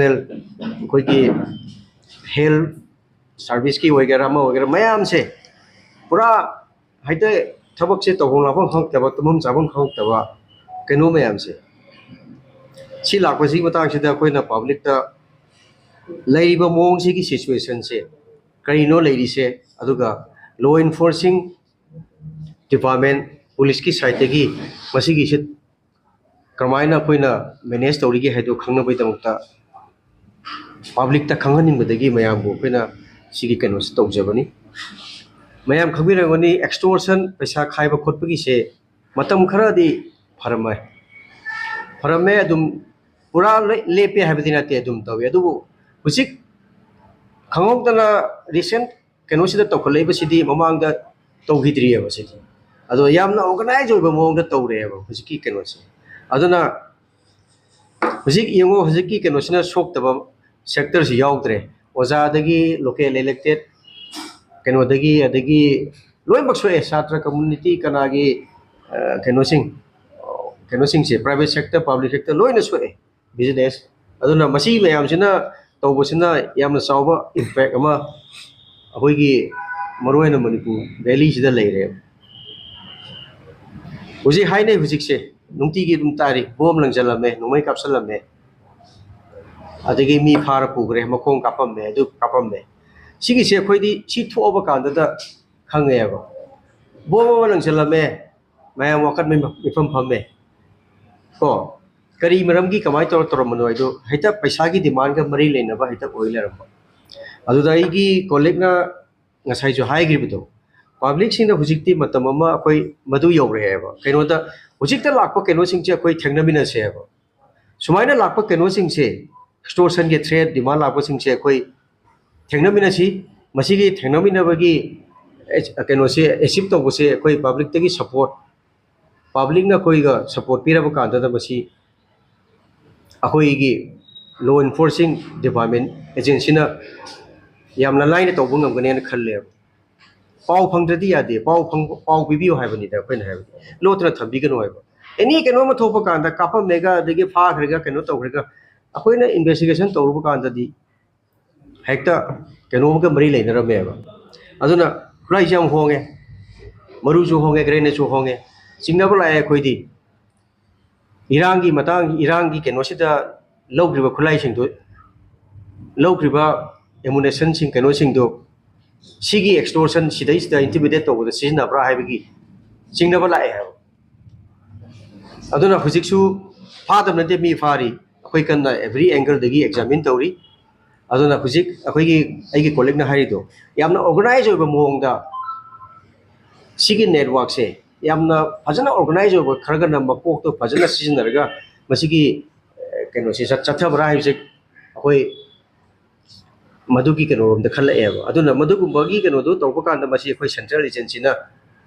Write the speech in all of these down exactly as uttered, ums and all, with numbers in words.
ꯑꯩꯈꯣꯏꯒꯤ ꯍꯦꯜꯊ ꯁꯥꯔꯚꯤꯁꯀꯤ ꯑꯣꯏꯒꯦꯔꯥ, ꯑꯃ ꯑꯣꯏꯒꯦꯔꯥ, ꯃꯌꯥꯝꯁꯦ ꯄꯨꯔꯥ ꯍꯦꯛꯇ ꯊꯕꯛꯁꯦ ꯇꯧꯐꯝ ꯂꯥꯛꯐꯝ ꯈꯪꯉꯛꯇꯕ, ꯇꯨꯝꯐꯝ ꯆꯥꯐꯝ ꯈꯪꯉꯛꯇꯕ, ꯀꯩꯅꯣ ꯃꯌꯥꯝꯁꯦ, ꯁꯤ ꯂꯥꯛꯄꯁꯤꯒꯤ ꯃꯇꯥꯡꯁꯤꯗ ꯑꯩꯈꯣꯏꯅ ꯄꯕ꯭ꯂꯤꯛꯇ ꯂꯩꯔꯤꯕ ꯃꯑꯣꯡꯁꯤꯒꯤ ꯁꯤꯆꯨꯋꯦꯁꯟꯁꯦ ꯀꯔꯤꯅꯣ ꯂꯩꯔꯤꯁꯦ, ꯑꯗꯨꯒ ꯂꯣ ꯏꯟꯐꯣꯔꯁꯤꯡ ꯗꯤꯄꯥꯔꯠꯃꯦꯟ, ꯄꯨꯂꯤꯁꯀꯤ ꯁꯥꯏꯠꯇꯒꯤ ꯃꯁꯤꯒꯤꯁꯦ ꯀꯔꯝꯍꯥꯏꯅ ꯑꯩꯈꯣꯏꯅ ꯃꯦꯅꯦꯖ ꯇꯧꯔꯤꯒꯦ ꯍꯥꯏꯗꯣ ꯈꯪꯅꯕꯒꯤꯗꯃꯛꯇ ꯄꯕ꯭ꯂꯤꯛꯇ ꯈꯪꯍꯟꯅꯤꯡꯕꯗꯒꯤ ꯃꯌꯥꯝꯕꯨ ꯑꯩꯈꯣꯏꯅ ꯁꯤꯒꯤ ꯀꯩꯅꯣꯁꯤ ꯇꯧꯖꯕꯅꯤ꯫ ꯃꯌꯥꯝ ꯈꯪꯕꯤꯔꯝꯒꯅꯤ, ꯑꯦꯛꯁꯇꯣꯔꯁꯟ, ꯄꯩꯁꯥ ꯈꯥꯏꯕ ꯈꯣꯠꯄꯒꯤꯁꯦ ꯃꯇꯝ ꯈꯔꯗꯤ ꯐꯔꯝꯃꯦ, ꯐꯔꯝꯃꯦ ꯑꯗꯨꯝ, ꯄꯨꯔꯥ ꯂꯣꯏ ꯂꯦꯞꯄꯦ ꯍꯥꯏꯕꯗꯤ ꯅꯠꯇꯦ, ꯑꯗꯨꯝ ꯇꯧꯏ꯫ ꯑꯗꯨꯕꯨ ꯍꯧꯖꯤꯛ ꯈꯪꯍꯧꯗꯅ ꯔꯤꯁꯦꯟ ꯀꯩꯅꯣꯁꯤꯗ ꯇꯧꯈꯠꯂꯛꯏꯕꯁꯤꯗꯤ ꯃꯃꯥꯡꯗ ꯇꯧꯈꯤꯗ꯭ꯔꯤꯑꯕ ꯁꯤꯗꯤ꯫ ꯑꯗꯣ ꯌꯥꯝꯅ ꯑꯣꯔꯒꯅꯥꯏꯖ ꯑꯣꯏꯕ ꯃꯑꯣꯡꯗ ꯇꯧꯔꯦꯕ ꯍꯧꯖꯤꯛꯀꯤ ꯀꯩꯅꯣꯁꯦ꯫ ꯑꯗꯨꯅ ꯍꯧꯖꯤꯛ ꯌꯦꯡꯉꯣ, ꯍꯧꯖꯤꯛꯀꯤ ꯀꯩꯅꯣꯁꯤꯅ ꯁꯣꯛꯇꯕ ꯁꯦꯛꯇꯔꯁꯤ ꯌꯥꯎꯗ꯭ꯔꯦ꯫ ꯑꯣꯖꯥꯗꯒꯤ, ꯂꯣꯀꯦꯜ ꯏꯂꯦꯛꯇꯦꯠ ꯀꯩꯅꯣꯗꯒꯤ, ꯑꯗꯒꯤ ꯂꯣꯏꯅꯃꯛ ꯁꯣꯛꯑꯦ꯫ ꯁꯥꯇ꯭ꯔ ꯀꯝꯃꯨꯅꯤꯇꯤ, ꯀꯅꯥꯒꯤ, ꯑ, ꯀꯩꯅꯣꯁꯤꯡ, ꯀꯩꯅꯣꯁꯤꯡꯁꯦ, ꯄ꯭ꯔꯥꯏꯚꯦꯠ ꯁꯦꯛꯇꯔ, ꯄꯕ꯭ꯂꯤꯛ ꯁꯦꯛꯇꯔ ꯂꯣꯏꯅ ꯁꯣꯛꯑꯦ꯫ ꯕꯤꯖꯤꯅꯦꯁ꯫ ꯑꯗꯨꯅ ꯃꯁꯤ ꯃꯌꯥꯝꯁꯤꯅ ꯇꯧꯕꯁꯤꯅ ꯌꯥꯝꯅ ꯆꯥꯎꯕ ꯏꯝꯄꯦꯛ ꯑꯃ ꯑꯩꯈꯣꯏꯒꯤ ꯃꯔꯨꯑꯣꯏꯅ ꯃꯅꯤꯄꯨꯔ ꯚꯦꯂꯤꯁꯤꯗ ꯂꯩꯔꯦ꯫ ꯍꯧꯖꯤꯛ ꯍꯥꯏꯅꯩ, ꯍꯧꯖꯤꯛꯁꯦ ꯅꯨꯡꯇꯤꯒꯤ ꯑꯗꯨꯝ ꯇꯥꯔꯤ, ꯕꯣꯝ ꯂꯪꯁꯤꯜꯂꯝꯃꯦ, ꯅꯣꯡꯃꯩ ꯀꯥꯞꯁꯤꯜꯂꯝꯃꯦ, ꯑꯗꯒꯤ ꯃꯤ ꯐꯥꯔ ꯄꯨꯈ꯭ꯔꯦ, ꯃꯈꯣꯡ ꯀꯥꯞꯄꯝꯃꯦ, ꯑꯗꯨ ꯀꯥꯞꯄꯝꯃꯦ꯫ ꯁꯤꯒꯤꯁꯦ ꯑꯩꯈꯣꯏꯗꯤ ꯁꯤ ꯊꯣꯛꯑꯕ ꯀꯥꯟꯗꯗ ꯈꯪꯉꯦꯕ꯫ ꯕꯣꯝ ꯑꯃ ꯂꯪꯁꯤꯜꯂꯝꯃꯦ, ꯃꯌꯥꯝ ꯋꯥꯀꯠ ꯃꯤꯐꯝ ꯐꯝꯃꯦ꯫ ꯀꯣ, ꯀꯔꯤ ꯃꯔꯝꯒꯤ, ꯀꯃꯥꯏꯅ ꯇꯧꯔ ꯇꯧꯔꯝꯕꯅꯣ ꯍꯥꯏꯗꯣ, ꯍꯦꯛꯇ ꯄꯩꯁꯥꯒꯤ ꯗꯤꯃꯥꯟꯒ ꯃꯔꯤ ꯂꯩꯅꯕ ꯍꯦꯛꯇ ꯑꯣꯏ ꯂꯩꯔꯝꯕ꯫ ꯑꯗꯨꯗ ꯑꯩꯒꯤ ꯀꯣꯂꯤꯛꯅ ꯉꯁꯥꯏꯁꯨ ꯍꯥꯏꯈ꯭ꯔꯤꯕꯗꯣ, ꯄꯕ꯭ꯂꯤꯛꯁꯤꯡꯅ ꯍꯧꯖꯤꯛꯇꯤ ꯃꯇꯝ ꯑꯃ ꯑꯩꯈꯣꯏ ꯃꯗꯨ ꯌꯧꯔꯛꯑꯦꯕ꯫ ꯀꯩꯅꯣꯗ ꯍꯧꯖꯤꯛꯇ ꯂꯥꯛꯄ ꯀꯩꯅꯣꯁꯤꯡꯁꯦ ꯑꯩꯈꯣꯏ ꯊꯦꯡꯅꯃꯤꯟꯅꯁꯦꯕ꯫ ꯁꯨꯃꯥꯏꯅ ꯂꯥꯛꯄ ꯀꯩꯅꯣꯁꯤꯡꯁꯦ, ꯑꯦꯛꯁꯇꯣꯔꯁꯟꯒꯤ ꯊ꯭ꯔꯦꯠ, ꯗꯤꯃꯥꯟ ꯂꯥꯛꯄꯁꯤꯡꯁꯦ ꯑꯩꯈꯣꯏ ꯊꯦꯡꯅꯃꯤꯟꯅꯁꯤ꯫ ꯃꯁꯤꯒꯤ ꯊꯦꯡꯅꯃꯤꯟꯅꯕꯒꯤ, ꯑꯦ, ꯀꯩꯅꯣꯁꯦ ꯑꯦꯆꯤꯞ ꯇꯧꯕꯁꯦ ꯑꯩꯈꯣꯏ ꯄꯕ꯭ꯂꯤꯛꯇꯒꯤ ꯁꯄꯣꯔꯠ, ꯄꯕ꯭ꯂꯤꯛꯅ ꯑꯩꯈꯣꯏꯒ ꯁꯄꯣꯔꯠ ꯄꯤꯔꯕ ꯀꯥꯟꯗꯗ ꯃꯁꯤ ꯑꯩꯈꯣꯏꯒꯤ ꯂꯣ ꯏꯟꯐꯣꯔꯁꯤꯡ ꯗꯤꯄꯥꯔꯠꯃꯦꯟ ꯑꯦꯖꯦꯟꯁꯤꯅ ꯌꯥꯝꯅ ꯂꯥꯏꯅ ꯇꯧꯕ ꯉꯝꯒꯅꯦꯅ ꯈꯜꯂꯦꯕ꯫ ꯄꯥꯎ ꯐꯪꯗ꯭ꯔꯗꯤ ꯌꯥꯗꯦ, ꯄꯥꯎ ꯐꯪ-, ꯄꯥꯎ ꯄꯤꯕꯤꯌꯨ ꯍꯥꯏꯕꯅꯤꯗ ꯑꯩꯈꯣꯏꯅ ꯍꯥꯏꯕꯗꯤ, ꯂꯣꯠꯇꯅ ꯊꯝꯕꯤꯒꯅꯨ ꯍꯥꯏꯕ꯫ ꯑꯦꯅꯤ ꯀꯩꯅꯣꯝꯃ ꯊꯣꯛꯄ ꯀꯥꯟꯗ ꯀꯥꯞꯄꯝꯃꯦꯒ, ꯑꯗꯒꯤ ꯐꯥꯈ꯭ꯔꯦꯒ, ꯀꯩꯅꯣ ꯇꯧꯈ꯭ꯔꯦꯒ, ꯑꯩꯈꯣꯏꯅ ꯏꯟꯚꯦꯁꯇꯤꯒꯦꯁꯟ ꯇꯧꯔꯨꯕ ꯀꯥꯟꯗꯗꯤ ꯍꯦꯛꯇ ꯀꯩꯅꯣꯝꯒ ꯃꯔꯤ ꯂꯩꯅꯔꯝꯃꯦꯕ꯫ ꯑꯗꯨꯅ ꯈꯨꯠꯂꯥꯏꯁꯦ ꯌꯥꯝ ꯍꯣꯡꯉꯦ, ꯃꯔꯨꯁꯨ ꯍꯣꯡꯉꯦ, ꯒ꯭ꯔꯦꯅꯦꯠꯁꯨ ꯍꯣꯡꯉꯦ꯫ ꯆꯤꯡꯅꯕ ꯂꯥꯛꯑꯦ ꯑꯩꯈꯣꯏꯗꯤ꯫ ꯏꯔꯥꯡꯒꯤ ꯃꯇꯥꯡ, ꯏꯔꯥꯡꯒꯤ ꯀꯩꯅꯣꯁꯤꯗ ꯂꯧꯈ꯭ꯔꯤꯕ ꯈꯨꯠꯂꯥꯏꯁꯤꯡꯗꯨ, ꯂꯧꯈ꯭ꯔꯤꯕ ꯑꯦꯃꯨꯅꯦꯁꯟꯁꯤꯡ, ꯀꯩꯅꯣꯁꯤꯡꯗꯨ ꯁꯤꯒꯤ ꯑꯦꯛꯁꯇꯣꯔꯁꯟ ꯁꯤꯗꯩꯁꯤꯗ ꯏꯟꯇꯤꯃꯤꯗꯦꯠ ꯇꯧꯕꯗ ꯁꯤꯖꯤꯟꯅꯕ꯭ꯔꯥ ꯍꯥꯏꯕꯒꯤ ꯆꯤꯡꯅꯕ ꯂꯥꯛꯑꯦ ꯍꯥꯏꯕ꯫ ꯑꯗꯨꯅ ꯍꯧꯖꯤꯛꯁꯨ ꯐꯥꯗꯕ ꯅꯠꯇꯦ, ꯃꯤ ꯐꯥꯔꯤ꯫ ꯑꯩꯈꯣꯏ ꯀꯟꯅ ꯑꯦꯚ꯭ꯔꯤ ꯑꯦꯡꯒꯜꯗꯒꯤ ꯑꯦꯛꯖꯥꯃꯤꯟ ꯇꯧꯔꯤ꯫ ꯑꯗꯨꯅ ꯍꯧꯖꯤꯛ ꯑꯩꯈꯣꯏꯒꯤ, ꯑꯩꯒꯤ ꯀꯣꯂꯤꯛꯅ ꯍꯥꯏꯔꯤꯗꯣ, ꯌꯥꯝꯅ ꯑꯣꯔꯒꯅꯥꯏꯖ ꯑꯣꯏꯕ ꯃꯑꯣꯡꯗ ꯁꯤꯒꯤ ꯅꯦꯠꯋꯥꯛꯁꯦ ꯌꯥꯝꯅ ꯐꯖꯅ ꯑꯣꯔꯒꯅꯥꯏꯖ ꯑꯣꯏꯕ, ꯈꯔꯒꯅ ꯃꯀꯣꯛꯇꯣ ꯐꯖꯅ ꯁꯤꯖꯤꯟꯅꯔꯒ ꯃꯁꯤꯒꯤ, ꯑꯦ, ꯀꯩꯅꯣꯁꯦ ꯆꯠ-, ꯆꯠꯊꯕ꯭ꯔꯥ ꯍꯥꯏꯕꯁꯦ ꯑꯩꯈꯣꯏ ꯃꯗꯨꯒꯤ ꯀꯩꯅꯣꯔꯣꯝꯗ ꯈꯜꯂꯛꯑꯦꯕ꯫ ꯑꯗꯨꯅ ꯃꯗꯨꯒꯨꯝꯕꯒꯤ ꯀꯩꯅꯣꯗꯣ ꯇꯧꯕ ꯀꯥꯟꯗ ꯃꯁꯤ ꯑꯩꯈꯣꯏ ꯁꯦꯟꯇ꯭ꯔꯦꯜ ꯑꯦꯖꯦꯟꯁꯤꯅ,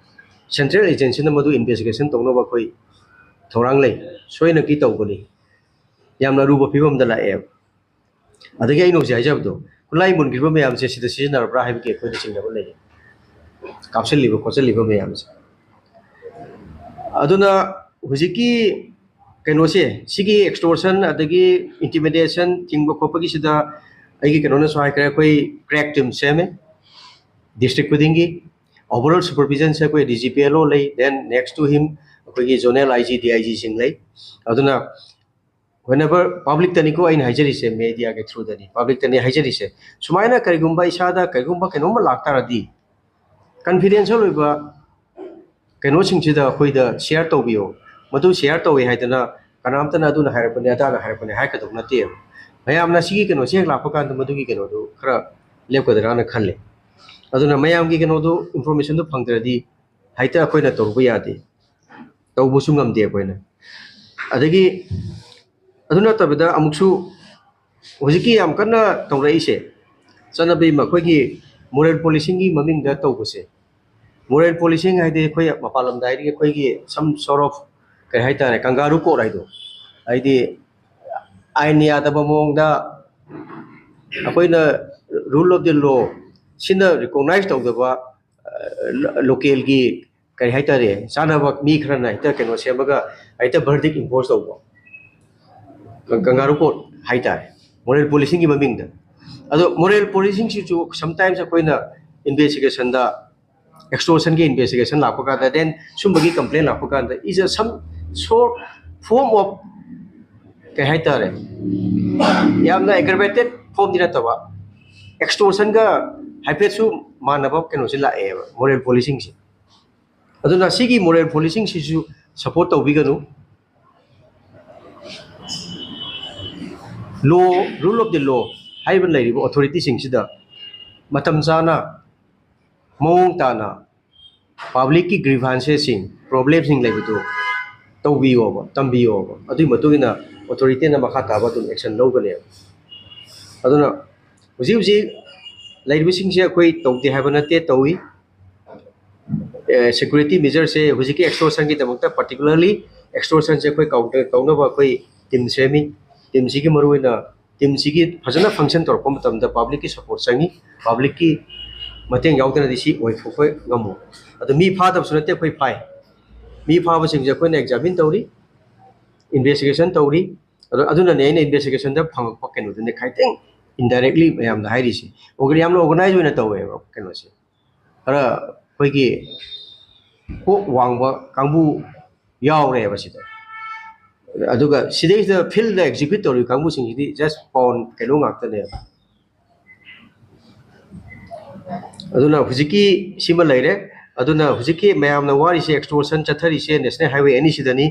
ꯁꯦꯟꯇ꯭ꯔꯦꯜ ꯑꯦꯖꯦꯟꯁꯤꯅ ꯃꯗꯨ ꯏꯟꯚꯦꯁꯇꯤꯒꯦꯁꯟ ꯇꯧꯅꯕ ꯑꯩꯈꯣꯏ ꯊꯧꯔꯥꯡ ꯂꯩ, ꯁꯣꯏꯅꯀꯤ ꯇꯧꯒꯅꯤ꯫ ꯌꯥꯝꯅ ꯑꯔꯨꯕ ꯐꯤꯕꯝꯗ ꯂꯥꯛꯑꯦꯕ꯫ ꯑꯗꯒꯤ ꯑꯩꯅ ꯍꯧꯖꯤꯛ ꯍꯥꯏꯖꯕꯗꯣ, ꯈꯨꯠꯂꯥꯏ ꯃꯨꯟꯈ꯭ꯔꯤꯕ ꯃꯌꯥꯝꯁꯦ ꯁꯤꯗ ꯁꯤꯖꯤꯟꯅꯔꯕ꯭ꯔꯥ ꯍꯥꯏꯕꯒꯤ ꯑꯩꯈꯣꯏꯗ ꯆꯤꯡꯅꯕ ꯂꯩ, ꯀꯥꯞꯁꯤꯜꯂꯤꯕ ꯈꯣꯠꯆꯜꯂꯤꯕ ꯃꯌꯥꯝꯁꯦ꯫ ꯑꯗꯨꯅ ꯍꯧꯖꯤꯛꯀꯤ ꯀꯩꯅꯣꯁꯦ, ꯁꯤꯒꯤ ꯑꯦꯛꯁꯇꯣꯔꯁꯟ ꯑꯗꯒꯤ ꯏꯟꯇꯤꯃꯤꯗꯦꯁꯟ ꯊꯤꯡꯕ ꯈꯣꯠꯄꯒꯤꯁꯤꯗ ꯑꯩꯒꯤ ꯀꯩꯅꯣꯅꯁꯨ ꯍꯥꯏꯈ꯭ꯔꯦ, ꯑꯩꯈꯣꯏ ꯀ꯭ꯔꯦꯛ ꯇꯤꯝ ꯁꯦꯝꯃꯦ꯫ ꯗꯤꯁꯇ꯭ꯔꯤꯛ ꯈꯨꯗꯤꯡꯒꯤ ꯑꯣꯚꯔꯑꯣꯜ ꯁꯨꯄꯔꯚꯤꯖꯟꯁꯦ ꯑꯩꯈꯣꯏ ꯗꯤ ꯖꯤ ꯄꯤ ꯑꯦꯜ ꯑꯣ ꯂꯩ, then next to him ꯑꯩꯈꯣꯏꯒꯤ zonal I G, D I ꯖꯤꯁꯤꯡ ꯂꯩ꯫ ꯑꯗꯨꯅ whenever, ꯄꯕ꯭ꯂꯤꯛꯇꯅꯤꯀꯣ ꯑꯩꯅ ꯍꯥꯏꯖꯔꯤꯁꯦ, ꯃꯦꯗꯤꯌꯥꯒꯤ ꯊ꯭ꯔꯨꯗꯅꯤ, ꯄꯕ꯭ꯂꯤꯛꯇꯅꯤ ꯍꯥꯏꯖꯔꯤꯁꯦ, ꯁꯨꯃꯥꯏꯅ ꯀꯔꯤꯒꯨꯝꯕ ꯏꯁꯥꯗ ꯀꯔꯤꯒꯨꯝꯕ ꯀꯩꯅꯣꯝꯃ ꯂꯥꯛꯇꯥꯔꯗꯤ, ꯀꯟꯐꯤꯗꯦꯟꯁꯤꯌꯦꯜ ꯑꯣꯏꯕ ꯀꯩꯅꯣꯁꯤꯡꯁꯤꯗ ꯑꯩꯈꯣꯏꯗ ꯁꯤꯌꯔ ꯇꯧꯕꯤꯌꯣ꯫ ꯃꯗꯨ ꯁꯤꯌꯔ ꯇꯧꯋꯦ ꯍꯥꯏꯗꯅ ꯀꯅꯥꯝꯇꯅ ꯑꯗꯨꯅ ꯍꯥꯏꯔꯛꯄꯅꯦ, ꯑꯗꯥꯅ ꯍꯥꯏꯔꯛꯄꯅꯦ ꯍꯥꯏꯔꯛꯀꯗꯧ ꯅꯠꯇꯦꯕ꯫ ꯃꯌꯥꯝꯅ ꯁꯤꯒꯤ ꯀꯩꯅꯣꯁꯦ ꯍꯦꯛ ꯂꯥꯛꯄ ꯀꯥꯟꯗ ꯃꯗꯨꯒꯤ ꯀꯩꯅꯣꯗꯨ ꯈꯔ ꯂꯦꯞꯀꯗ꯭ꯔꯥꯅ ꯈꯜꯂꯦ꯫ ꯑꯗꯨꯅ ꯃꯌꯥꯝꯒꯤ ꯀꯩꯅꯣꯗꯨ, ꯏꯟꯐꯣꯔꯃꯦꯁꯟꯗꯨ ꯐꯪꯗ꯭ꯔꯗꯤ ꯍꯦꯛꯇ ꯑꯩꯈꯣꯏꯅ ꯇꯧꯔꯨꯕ ꯌꯥꯗꯦ, ꯇꯧꯕꯁꯨ ꯉꯝꯗꯦ ꯑꯩꯈꯣꯏꯅ꯫ ꯑꯗꯒꯤ ꯑꯗꯨ ꯅꯠꯇꯕꯗ ꯑꯃꯨꯛꯁꯨ ꯍꯧꯖꯤꯛꯀꯤ ꯌꯥꯝ ꯀꯟꯅ ꯇꯧꯔꯛꯏꯁꯦ, ꯆꯠꯅꯕꯤ ꯑꯃ, ꯑꯩꯈꯣꯏꯒꯤ ꯃꯣꯔꯦꯜ ꯄꯣꯂꯤꯁꯤꯡꯒꯤ ꯃꯃꯤꯡꯗ ꯇꯧꯕꯁꯦ꯫ ꯃꯣꯔꯦꯜ ꯄꯣꯂꯤꯁꯤꯡ ꯍꯥꯏꯗꯤ ꯑꯩꯈꯣꯏ ꯃꯄꯥꯟ ꯂꯝꯗ ꯍꯥꯏꯔꯗꯤ ꯑꯩꯈꯣꯏꯒꯤ some sort of, ꯀꯩ ꯍꯥꯏꯇꯥꯔꯦ, ꯀꯪꯒꯥꯔꯨ ꯀꯣꯔꯠ ꯍꯥꯏꯗꯣ, ꯍꯥꯏꯗꯤ ꯑꯥꯏꯟ ꯌꯥꯗꯕ ꯃꯑꯣꯡꯗ ꯑꯩꯈꯣꯏꯅ rule of the law ꯁꯤꯅ ꯔꯤꯀꯣꯛꯅꯥꯏꯁ ꯇꯧꯗꯕ, ꯂꯣꯀꯦꯜꯒꯤ, ꯀꯔꯤ ꯍꯥꯏꯇꯥꯔꯦ, ꯆꯥꯅꯕ ꯃꯤ ꯈꯔꯅ ꯍꯦꯛꯇ ꯀꯩꯅꯣ ꯁꯦꯝꯃꯒ ꯍꯦꯛꯇ ꯚꯔꯗꯤꯛ ꯏꯝꯄꯣꯁ ꯇꯧꯕ꯫ ꯀꯪꯒꯥꯔꯨ ꯀꯣꯔꯠ ꯍꯥꯏꯇꯥꯔꯦ, ꯃꯣꯔꯦꯜ ꯄꯣꯂꯤꯁꯤꯡꯒꯤ ꯃꯃꯤꯡꯗ꯫ ꯑꯗꯣ ꯃꯣꯔꯦꯜ ꯄꯣꯂꯤꯁꯤꯡꯁꯤꯁꯨ sometimes ꯑꯩꯈꯣꯏꯅ ꯏꯟꯚꯦꯁꯇꯤꯒꯦꯁꯟꯗ, ꯑꯦꯛꯁꯇꯣꯔꯁꯟꯒꯤ ꯏꯟꯚꯦꯁꯇꯤꯒꯦꯁꯟ ꯂꯥꯛꯄ ꯀꯥꯟꯗ, ꯗꯦꯟ ꯁꯨꯝꯕꯒꯤ ꯀꯝꯄ꯭ꯂꯦꯟ ꯂꯥꯛꯄ ꯀꯥꯟꯗ, is a some sort form of, ꯀꯩ ꯍꯥꯏꯇꯥꯔꯦ, ꯌꯥꯝꯅ ꯑꯦꯒ꯭ꯔꯕꯦꯇꯦꯠ ꯐꯣꯝꯗꯤ ꯅꯠꯇꯕ, ꯑꯦꯛꯁꯇꯣꯔꯁꯟꯒ ꯍꯥꯏꯐꯦꯠꯁꯨ ꯃꯥꯟꯅꯕ ꯀꯩꯅꯣꯁꯦ ꯂꯥꯛꯑꯦꯕ ꯃꯣꯔꯦꯜ ꯄꯣꯂꯤꯁꯤꯡꯁꯦ꯫ ꯑꯗꯨꯅ ꯁꯤꯒꯤ ꯃꯣꯔꯦꯜ ꯄꯣꯂꯤꯁꯤꯡꯁꯤꯁꯨ ꯁꯄꯣꯔꯠ ꯇꯧꯕꯤꯒꯅꯨ꯫ ꯂꯣ, rule of the law ꯍꯥꯏꯔꯤꯕ ꯂꯩꯔꯤꯕ ꯑꯣꯊꯣꯔꯤꯇꯤꯁꯤꯡꯁꯤꯗ ꯃꯇꯝ ꯆꯥꯅ, ꯃꯑꯣꯡ ꯇꯥꯅ ꯄꯕ꯭ꯂꯤꯛꯀꯤ ꯒ꯭ꯔꯤꯚꯥꯟꯁꯦꯁꯁꯤꯡ, ꯄ꯭ꯔꯣꯕ꯭ꯂꯦꯝꯁꯤꯡ ꯂꯩꯕꯗꯨ ꯇꯧꯕꯤꯌꯣꯕ, ꯇꯝꯕꯤꯌꯣꯕ꯫ ꯑꯗꯨꯒꯤ ꯃꯇꯨꯡ ꯏꯟꯅ ꯑꯣꯊꯣꯔꯤꯇꯤꯅ ꯃꯈꯥ ꯇꯥꯕ ꯑꯗꯨꯝ ꯑꯦꯛꯁꯟ ꯂꯧꯒꯅꯦꯕ꯫ ꯑꯗꯨꯅ ꯍꯧꯖꯤꯛ ꯍꯧꯖꯤꯛ ꯂꯩꯔꯤꯕꯁꯤꯡꯁꯦ ꯑꯩꯈꯣꯏ ꯇꯧꯗꯦ ꯍꯥꯏꯕ ꯅꯠꯇꯦ, ꯇꯧꯏ꯫ ꯁꯦꯀ꯭ꯌꯨꯔꯤꯇꯤ ꯃꯦꯖꯔꯁꯦ ꯍꯧꯖꯤꯛꯀꯤ ꯑꯦꯛꯁꯇꯣꯔꯁꯟꯒꯤꯗꯃꯛꯇ, ꯄꯥꯔꯇꯤꯀꯨꯂꯔꯂꯤ ꯑꯦꯛꯁꯇꯣꯔꯁꯟꯁꯦ ꯑꯩꯈꯣꯏ ꯀꯥꯎꯟꯇꯔ ꯇꯧꯅꯕ ꯑꯩꯈꯣꯏ ꯇꯤꯝ ꯁꯦꯝꯃꯤ꯫ ꯇꯤꯝꯁꯤꯒꯤ ꯃꯔꯨꯑꯣꯏꯅ, ꯇꯤꯝꯁꯤꯒꯤ ꯐꯖꯅ ꯐꯪꯁꯟ ꯇꯧꯔꯛꯄ ꯃꯇꯝꯗ ꯄꯕ꯭ꯂꯤꯛꯀꯤ ꯁꯄꯣꯔꯠ ꯆꯪꯉꯤ꯫ ꯄꯕ꯭ꯂꯤꯛꯀꯤ ꯃꯇꯦꯡ ꯌꯥꯎꯗꯅꯗꯤ ꯁꯤ ꯑꯣꯏꯊꯣꯛꯄ ꯉꯝꯃꯣꯏ꯫ ꯑꯗꯣ ꯃꯤ ꯐꯥꯗꯕꯁꯨ ꯅꯠꯇꯦ ꯑꯩꯈꯣꯏ ꯐꯥꯏ꯫ ꯃꯤ ꯐꯥꯕꯁꯤꯡꯁꯦ ꯑꯩꯈꯣꯏꯅ ꯑꯦꯛꯖꯥꯃꯤꯟ ꯇꯧꯔꯤ, ꯏꯟꯚꯦꯁꯇꯤꯒꯦꯁꯟ ꯇꯧꯔꯤ꯫ ꯑꯗꯣ ꯑꯗꯨꯅꯅꯦ ꯑꯩꯅ ꯏꯟꯚꯦꯁꯇꯤꯒꯦꯁꯟꯗ ꯐꯪꯉꯛꯄ ꯀꯩꯅꯣꯗꯨꯅꯦ ꯈꯤꯇꯪ ꯏꯟꯗꯥꯏꯔꯦꯛꯂꯤ ꯃꯌꯥꯝꯗ ꯍꯥꯏꯔꯤꯁꯦ꯫ ꯑꯣꯔꯒ-, ꯌꯥꯝꯅ ꯑꯣꯔꯒꯅꯥꯏꯖ ꯑꯣꯏꯅ ꯇꯧꯋꯦꯕ ꯀꯩꯅꯣꯁꯦ꯫ ꯈꯔ ꯑꯩꯈꯣꯏꯒꯤ ꯀꯣꯛ ꯋꯥꯡꯕ ꯀꯥꯡꯕꯨ ꯌꯥꯎꯔꯦꯕ ꯁꯤꯗ꯫ ꯑꯗꯨꯒ ꯁꯤꯗꯩꯁꯤꯗ ꯐꯤꯜꯗ ꯑꯦꯛꯖꯤꯀ꯭ꯌꯨꯠ ꯇꯧꯔꯤꯕ ꯀꯥꯡꯕꯨꯁꯤꯡꯁꯤꯗꯤ ꯖꯁ ꯄꯥꯎꯟ ꯀꯩꯅꯣ ꯉꯥꯛꯇꯅꯦꯕ꯫ ꯑꯗꯨꯅ ꯍꯧꯖꯤꯛꯀꯤ ꯁꯤꯃ ꯂꯩꯔꯦ꯫ ꯑꯗꯨꯅ ꯍꯧꯖꯤꯛꯀꯤ ꯃꯌꯥꯝꯅ ꯋꯥꯔꯤꯁꯦ, ꯑꯦꯛꯁꯇꯣꯔꯁꯟ ꯆꯠꯊꯔꯤꯁꯦ ꯅꯦꯁꯅꯦꯜ ꯍꯥꯏꯋꯦ ꯑꯅꯤꯁꯤꯗꯅꯤ꯫